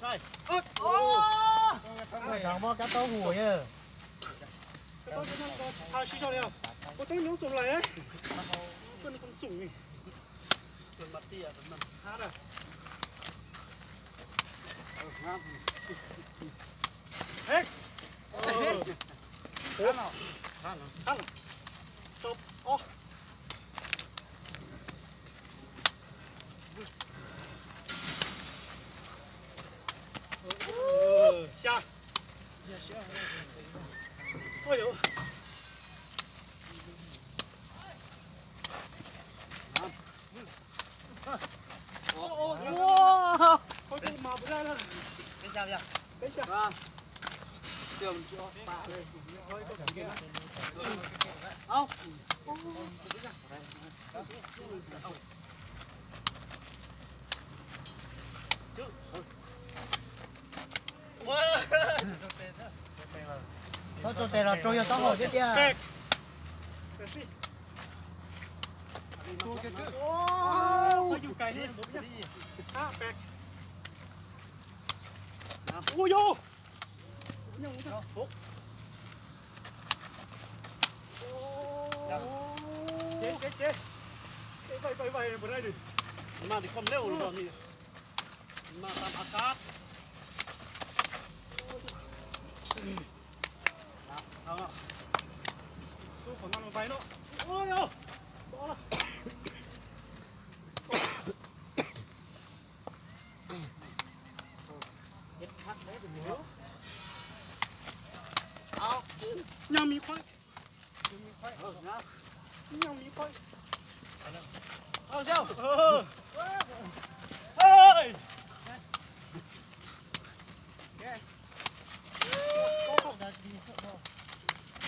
Ơ, ơ. Ơ, moj kab taub hua yog. Kab taub hua no koj tha sib zog li os. Koj teeb nyob xoom lais, koj nws koj xoom ni. Hab na. Hab. Hab. Hab. Tso. Xya. Oj yauv. Ua, koj mas puas dai na. Peb xya. Txhob tso tes los rau yog taub hau thiab tiag. Ua yog. Ces ces ces. Ej, vaj vaj vaj puas dai li. Mas tim khom lej ua los ni. Mas tam av kab. Tub qhov no mas vais no. Ua yog. Npov lawm. Nyob miv qhuaib. Nyob miv qhuaib. Ơ, ơ.